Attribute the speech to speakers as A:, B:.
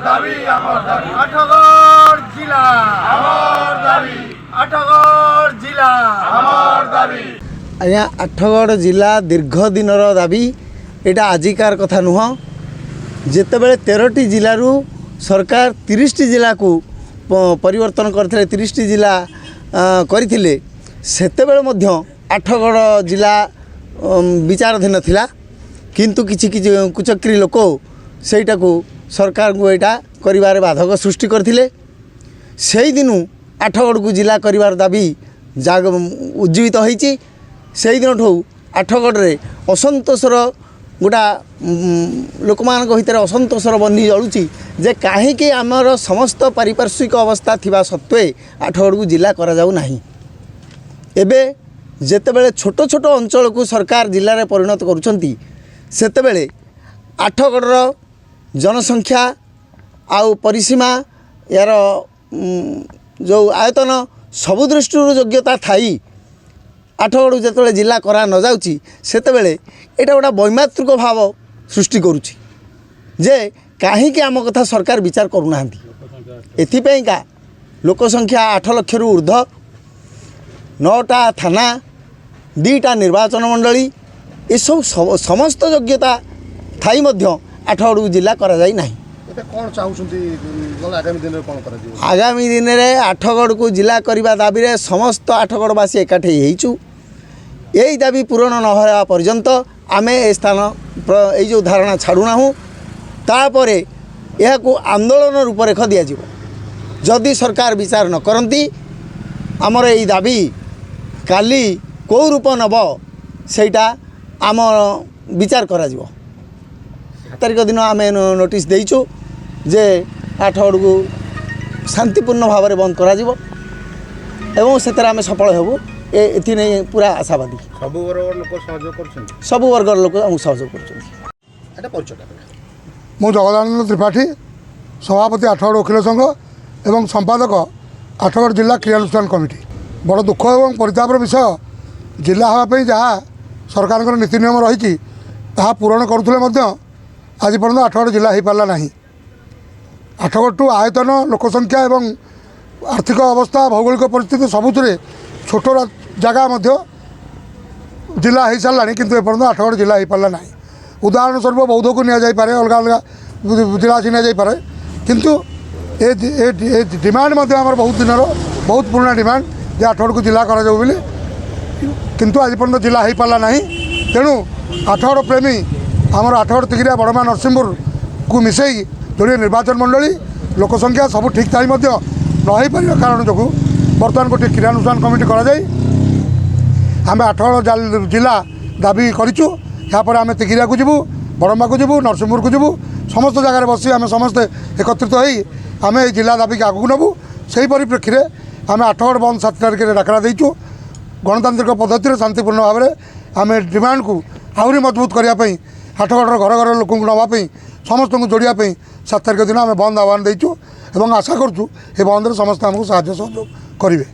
A: ଦାବି, ଆମର ଦାବି।
B: ଆଠଗଡ଼ ଜିଲ୍ଲା
A: ଆମର ଦାବି।
B: ଆଠଗଡ଼ ଜିଲ୍ଲା
A: ଆମର ଦାବି।
C: ଆଜ୍ଞା, ଆଠଗଡ଼ ଜିଲ୍ଲା ଦୀର୍ଘ ଦିନର ଦାବି। ଏଇଟା ଆଜିକାର କଥା ନୁହଁ। ଯେତେବେଳେ 13ଟି ଜିଲ୍ଲାରୁ ସରକାର 30ଟି ଜିଲ୍ଲାକୁ ପରିବର୍ତ୍ତନ କରିଥିଲେ, 30ଟି ଜିଲ୍ଲା କରିଥିଲେ, ସେତେବେଳେ ମଧ୍ୟ ଆଠଗଡ଼ ଜିଲ୍ଲା ବିଚାରାଧୀନ ଥିଲା। କିନ୍ତୁ କିଛି କିଛି କୁଚକ୍ରୀ ଲୋକ ସେଇଟାକୁ ସରକାରଙ୍କୁ ଏଇଟା କରିବାରେ ବାଧକ ସୃଷ୍ଟି କରିଥିଲେ। ସେଇଦିନୁ ଆଠଗଡ଼କୁ ଜିଲ୍ଲା କରିବାର ଦାବି ଜାଗ ଉଜ୍ଜୀବିତ ହୋଇଛି। ସେଇଦିନଠୁ ଆଠଗଡ଼ରେ ଅସନ୍ତୋଷର ଗୋଟା ଲୋକମାନଙ୍କ ଭିତରେ ଅସନ୍ତୋଷର ବହ୍ନି ଜଳୁଛି ଯେ କାହିଁକି ଆମର ସମସ୍ତ ପାରିପାର୍ଶ୍ୱିକ ଅବସ୍ଥା ଥିବା ସତ୍ତ୍ୱେ ଆଠଗଡ଼କୁ ଜିଲ୍ଲା କରାଯାଉ ନାହିଁ। ଏବେ ଯେତେବେଳେ ଛୋଟ ଛୋଟ ଅଞ୍ଚଳକୁ ସରକାର ଜିଲ୍ଲାରେ ପରିଣତ କରୁଛନ୍ତି, ସେତେବେଳେ ଆଠଗଡ଼ର ଜନସଂଖ୍ୟା ଆଉ ପରିସୀମା, ଏହାର ଯେଉଁ ଆୟତନ, ସବୁ ଦୃଷ୍ଟିରୁ ଯୋଗ୍ୟତା ଥାଇ ଆଠଗଡ଼କୁ ଯେତେବେଳେ ଜିଲ୍ଲା କରା ନଯାଉଛି, ସେତେବେଳେ ଏଇଟା ଗୋଟେ ବୈମାତୃକ ଭାବ ସୃଷ୍ଟି କରୁଛି ଯେ କାହିଁକି ଆମ କଥା ସରକାର ବିଚାର କରୁନାହାନ୍ତି। ଏଥିପାଇଁକା ଲୋକ ସଂଖ୍ୟା 8 ଲକ୍ଷରୁ ଉର୍ଦ୍ଧ୍ୱ, ନଅଟା ଥାନା, 2ଟା ନିର୍ବାଚନ ମଣ୍ଡଳୀ, ଏସବୁ ସମସ୍ତ ଯୋଗ୍ୟତା ଥାଇ ମଧ୍ୟ ଆଠଗଡ଼କୁ ଜିଲ୍ଲା କରାଯାଇ ନାହିଁ।
D: ଏବେ କ'ଣ ଚାହୁଁଛନ୍ତି? ଗଲେ ଆଗାମୀ ଦିନରେ କ'ଣ କରାଯିବ?
C: ଆଗାମୀ ଦିନରେ ଆଠଗଡ଼କୁ ଜିଲ୍ଲା କରିବା ଦାବିରେ ସମସ୍ତ ଆଠଗଡ଼ବାସୀ ଏକାଠି ହେଇଛୁ। ଏଇ ଦାବି ପୂରଣ ନ ହେବା ପର୍ଯ୍ୟନ୍ତ ଆମେ ଏ ସ୍ଥାନ ଏଇ ଯେଉଁ ଧାରଣା ଛାଡ଼ୁନାହୁଁ। ତାପରେ ଏହାକୁ ଆନ୍ଦୋଳନ ରୂପରେଖ ଦିଆଯିବ। ଯଦି ସରକାର ବିଚାର ନ କରନ୍ତି, ଆମର ଏଇ ଦାବି କାଲି କେଉଁ ରୂପ ନେବ, ସେଇଟା ଆମ ବିଚାର କରାଯିବ। ତାରିଖ ଦିନ ଆମେ ନୋଟିସ୍ ଦେଇଛୁ ଯେ ଆଠଗଡ଼କୁ ଶାନ୍ତିପୂର୍ଣ୍ଣ ଭାବରେ ବନ୍ଦ କରାଯିବ ଏବଂ ସେଥିରେ ଆମେ ସଫଳ ହେବୁ, ଏଥିନେଇ ପୁରା ଆଶାବାଦୀ।
D: ସବୁ ବର୍ଗର ଲୋକ ସହଯୋଗ କରୁଛନ୍ତି?
C: ସବୁ ବର୍ଗର ଲୋକ ଆମକୁ ସହଯୋଗ କରୁଛନ୍ତି।
D: ଏଟା ପରିଚୟଟା।
E: ମୁଁ ଜଗଦାନନ୍ଦ ତ୍ରିପାଠୀ, ସଭାପତି, ଆଠଗଡ଼ ଓକିଲ ସଂଘ ଏବଂ ସମ୍ପାଦକ, ଆଠଗଡ଼ ଜିଲ୍ଲା କ୍ରିୟାନୁଷ୍ଠାନ କମିଟି। ବଡ଼ ଦୁଃଖ ଏବଂ ପରିତାପର ବିଷୟ, ଜିଲ୍ଲା ହେବା ପାଇଁ ଯାହା ସରକାରଙ୍କର ନୀତି ନିୟମ ରହିଛି, ତାହା ପୂରଣ କରୁଥିଲେ ମଧ୍ୟ ଆଜି ପର୍ଯ୍ୟନ୍ତ ଆଠଗଡ଼ ଜିଲ୍ଲା ହୋଇପାରିଲା ନାହିଁ। ଆଠଗଡ଼ଠୁ ଆୟତନ, ଲୋକ ସଂଖ୍ୟା ଏବଂ ଆର୍ଥିକ ଅବସ୍ଥା, ଭୌଗୋଳିକ ପରିସ୍ଥିତି ସବୁଥିରେ ଛୋଟ ଜାଗା ମଧ୍ୟ ଜିଲ୍ଲା ହୋଇସାରିଲାଣି, କିନ୍ତୁ ଏପର୍ଯ୍ୟନ୍ତ ଆଠଗଡ଼ ଜିଲ୍ଲା ହୋଇପାରିଲା ନାହିଁ। ଉଦାହରଣ ସ୍ୱରୂପ ବୌଦ୍ଧକୁ ନିଆଯାଇପାରେ, ଅଲଗା ଅଲଗା ଜିଲ୍ଲା ଅଛି ନିଆଯାଇପାରେ। କିନ୍ତୁ ଏ ଡିମାଣ୍ଡ ମଧ୍ୟ ଆମର ବହୁତ ଦିନର, ବହୁତ ପୁରୁଣା ଡିମାଣ୍ଡ ଯେ ଆଠଗଡ଼କୁ ଜିଲ୍ଲା କରାଯାଉ ବୋଲି। କିନ୍ତୁ ଆଜି ପର୍ଯ୍ୟନ୍ତ ଜିଲ୍ଲା ହୋଇପାରିଲା ନାହିଁ। ତେଣୁ ଆଠଗଡ଼ ପ୍ରେମୀ, ଆମର ଆଠଗଡ଼, ତିଗିରିଆ, ବଡ଼ମ୍ବା, ନରସିଂହପୁରକୁ ମିଶାଇ ଯୋଡ଼ିଏ ନିର୍ବାଚନ ମଣ୍ଡଳୀ, ଲୋକ ସଂଖ୍ୟା ସବୁ ଠିକ୍ ଥାଇ ମଧ୍ୟ ନ ହୋଇପାରିବା କାରଣ ଯୋଗୁଁ ବର୍ତ୍ତମାନ ଗୋଟିଏ କ୍ରିୟାନୁଷ୍ଠାନ କମିଟି କରାଯାଇ ଆମେ ଆଠଗଡ଼ ଜିଲ୍ଲା ଦାବି କରିଛୁ। ଏହାପରେ ଆମେ ତିଗିରିଆକୁ ଯିବୁ, ବଡ଼ମ୍ବାକୁ ଯିବୁ, ନରସିଂହପୁରକୁ ଯିବୁ। ସମସ୍ତ ଜାଗାରେ ବସି ଆମେ ସମସ୍ତେ ଏକତ୍ରିତ ହୋଇ ଆମେ ଏଇ ଜିଲ୍ଲା ଦାବିକି ଆଗକୁ ନେବୁ। ସେହି ପରିପ୍ରେକ୍ଷୀରେ ଆମେ ଆଠଗଡ଼ ବନ୍ଦ 7 ତାରିଖରେ ଡାକରା ଦେଇଛୁ। ଗଣତାନ୍ତ୍ରିକ ପଦ୍ଧତିରେ ଶାନ୍ତିପୂର୍ଣ୍ଣ ଭାବରେ ଆମେ ଡିମାଣ୍ଡକୁ ଆହୁରି ମଜବୁତ କରିବା ପାଇଁ, ଆଠଗଡ଼ର ଘର ଘର ଲୋକଙ୍କୁ ନେବା ପାଇଁ, ସମସ୍ତଙ୍କୁ ଯୋଡ଼ିବା ପାଇଁ 7 ତାରିଖ ଦିନ ଆମେ ବନ୍ଦ ଆହ୍ୱାନ ଦେଇଛୁ ଏବଂ ଆଶା କରୁଛୁ ଏ ବନ୍ଦରେ ସମସ୍ତେ ଆମକୁ ସାହାଯ୍ୟ ସହଯୋଗ କରିବେ।